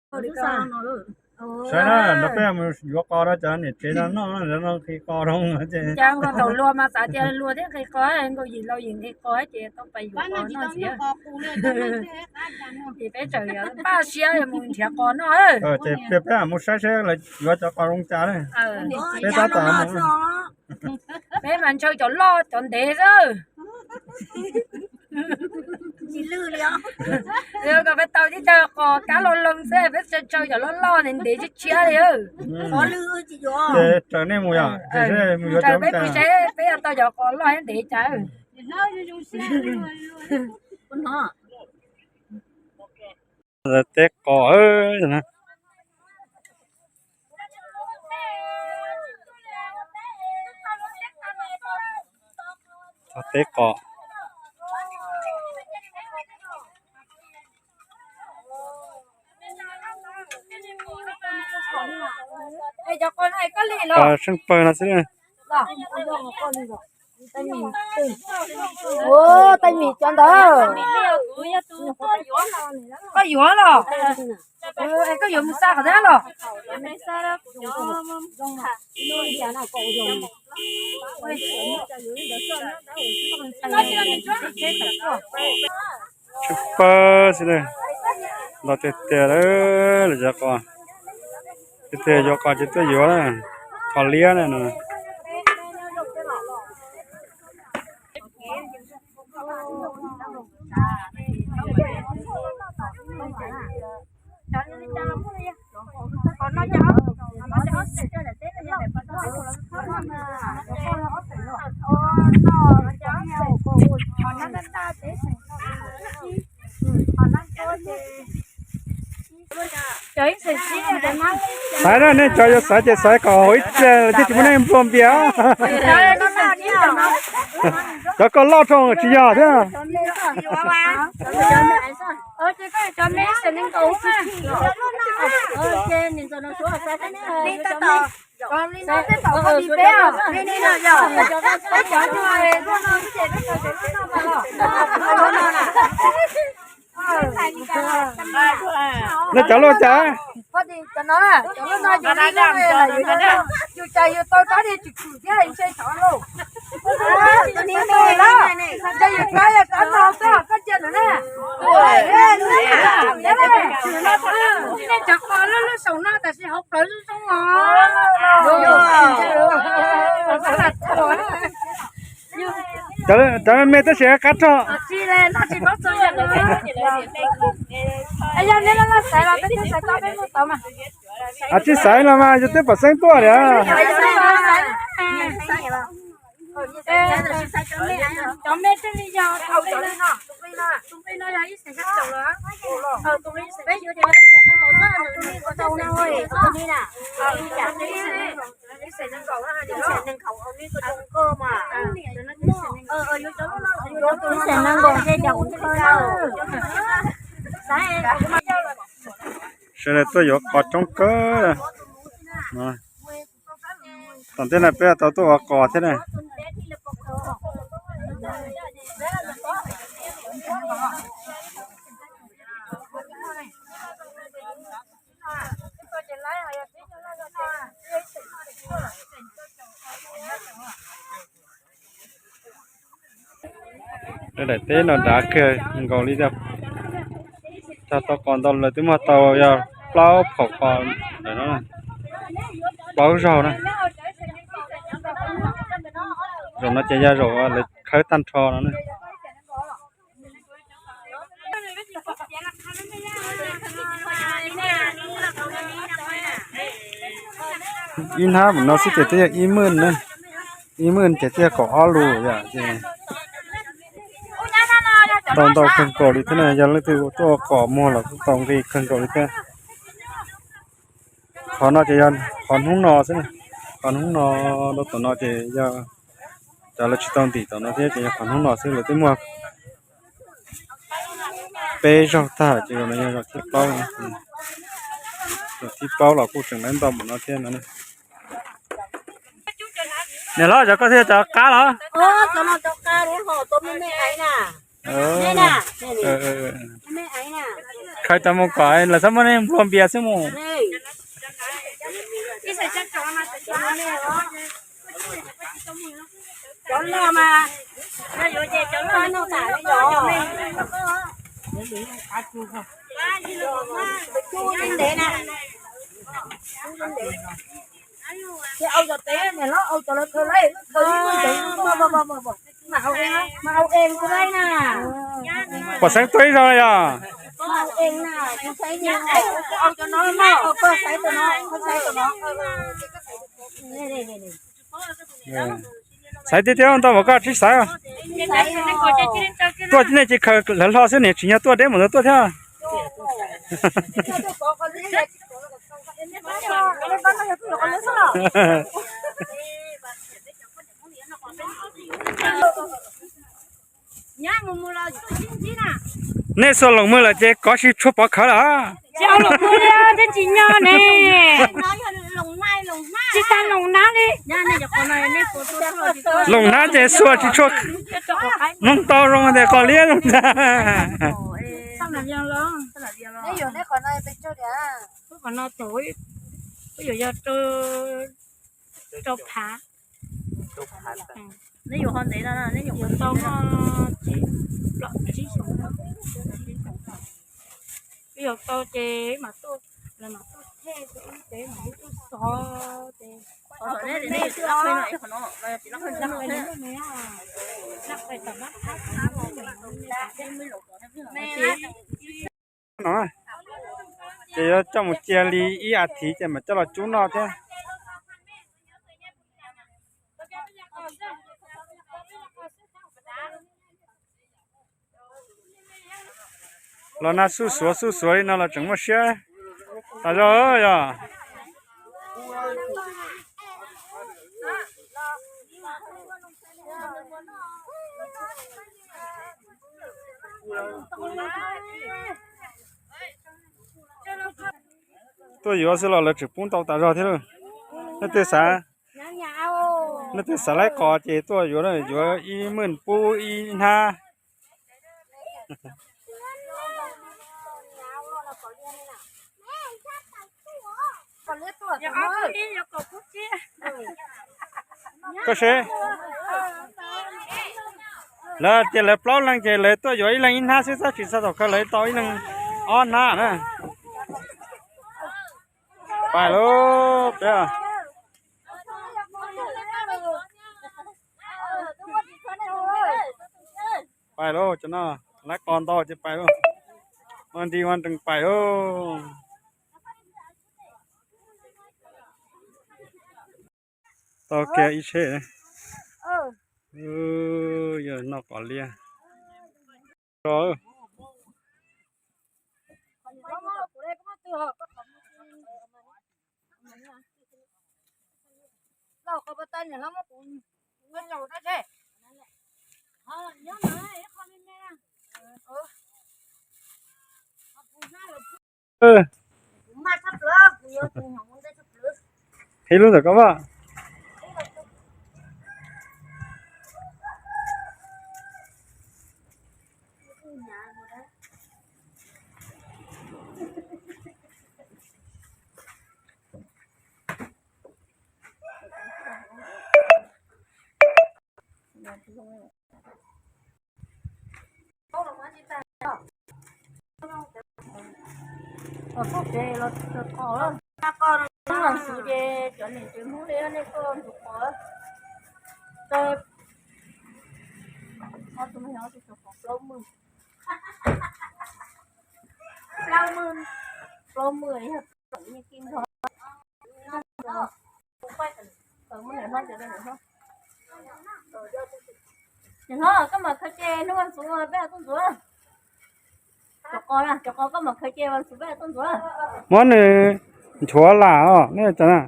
Saib na, nrog peb mus yuav qos rau cov niam tsev no noj, lawv no nqhis qos rau ces. Cas nkauj thaum luag mas xav tias luag thiab nqhis qos, nkauj yim laus yim nqhis qos ces tau pais yuav qos noj ntxiv. Ces peb tseem yuav npaj siab yuav mus nrhiav qos noj. Ces peb mus saib saib lawv yuav cov qos zoo cas na. Peb tab tom mus. Peb mas ntshaw cov loj cov ntev xwb. Kom peb tau tib co qos kab loj loo xwb, peb ntshaw cov loj loj ntev ntev tshiab tshiab li. Ces raws nej mus yom, mus yuav cov peb pib saib peb yuav tau cov qos loj thiab ntev cas. Teb qos. Teb qos. Qos seej pawg no xwb. Tej mis cov ntawd koj yuav los? Koj yuav mus xa qhov twg los? Tshwj pawg xwb, los tiag tiag lawm cov qos. Tiag tiag yuav qos ces tuaj yuav na, qos liab na no. Xaiv na, nej cov yuav xaiv ces xaiv kom hauv ib tse thiaj tsis muaj neeg nplua npias. Cov koj loj rau tsis yog thiab. Nej cov luaj cas? Yus cas yus tau rab niag tswm tswm thiab ntshe xyov lauj. Ntshe yus rab yog rab no xwb koj cia lawm na. Nej cov qos lub lub saum no tab sis hauv plawv zoo zoo os. Cov me me tab sis qab rog. Yog nej xaiv los peb twb xaiv tau peb muab tau mas. Tsis xaiv los mas yus twb pom xeeb tuaj li. Cov me thiaj li yog thaum tus nqi no, tus nqi no yog ib xeem xya caum lawm. Sawv daws tuaj yuav qos coob kawg. Tom ntej no peb tau tuaj ua qos thiab na. Daim teb no dav kawg nkaus li tiag. Cog tau qos ntau lawm twb muaj tau yog plaub phaum qos ntawm no, plaub zaug na. Zaum no ces yog zaum lawv khawb tag nrho no na. Ib hnab mus no xwb ces twb yog ib mwj na, ib mwj ces twb yog kaum ob lus yom. Tau ntau kawg nkaus li thiab na, yog leej twg tuaj ua qos muag los kuj tau nqi kawg nkaus li thiab. Qhov no ces yog qhov hnub no xwb, qhov hnub no rau tom no ces yog cov lawv tsis tau ntim tom no thiab ces yog qhov hnub no xwb, lawv twb muag peb zaug tag ces zaum no yog zaum thib plaub, zaum thib plaub los kuj tseem lawv ntau npaum no thiab no. Niam hlob, cov koj thiaj cov qab los? Khaws tau mus kom lawv txhob muab nej nplua npias xwb mus. Cov loj mas, no yuav ces cov loj noj tas li os. Cub ntev ntev na. Ces au cov pem niam hlob au cov lawv khaws lawm, khaws ib tug ntev, mas au es, mas au es kuv lawm na. Pom xeeb tuaj ib zaug yog. Mas au es na, kuv xaiv, au cov no no, koj xaiv tus no, koj xaiv tus no. Xaiv tiag tiag ntau mas koj tsis xaiv. Tuaj nej cia khaws lawv hlo xwb, niam tsis nyob tuaj deb mus ntawd tuaj thiab. Nej xuas loos mws lawm ces kov tsis tshua pov khawv lawm. Tsis tau loos mws li, thiaj tsis nyo ne. Tsis tas loos nab li. Loos nab ces xuas tsis tshua, mloog tau zoo tias qos liab zoo ntag. Qhov no thaum wb yuav yog rau phav, yuav tau muaj tsib plom tsib xyoos, wb yuav tau ces wb mam tuaj, lawv mam tuaj thej ces wb mam tuaj xov ces. No, ces yuav coj mus cia li ib as thiv ces mam coj los cub noj thiab. Los nag xuj xuav xuj xuav li no los tseem muaj siab tas zog yog. Tuaj yuav xwb los lawv tseem pub ntau tas zog thiab lauj. Nej twg xav, nej twg xav laib qos ces tuaj yuav, yuav ib mwj pub ib hnab. Koj seb, lawv tias lawv plaub leeg ces lawv tuaj yuav ib leeg ib hnab xwb, tab sis txog thaum kawg lawv tau ib leeg ob hnab na. Pais lauj peb. Pais lauj, cov no laib qos ntau ces pais lauj. Ua nri ua nrees pais lauj. Tau kiag ib tsheb. Yog noj qos liab. Qhib lub ntawm koj vaj. Tus ntxub ces cov niam tsev Hmoob li nej tuaj ntxuav qos, tus me nyuam tus xyoo plaub mwj, plaub mwj yog tseem yeej tij nrog. Niam hlob, koj mam khaws ces hnub vas xuv peb tuaj ntxuav. Cov qos, cov qos koj mam khaws ces vas xuv peb tuaj ntxuav. Muab nws nchuav lam os, nej cov na.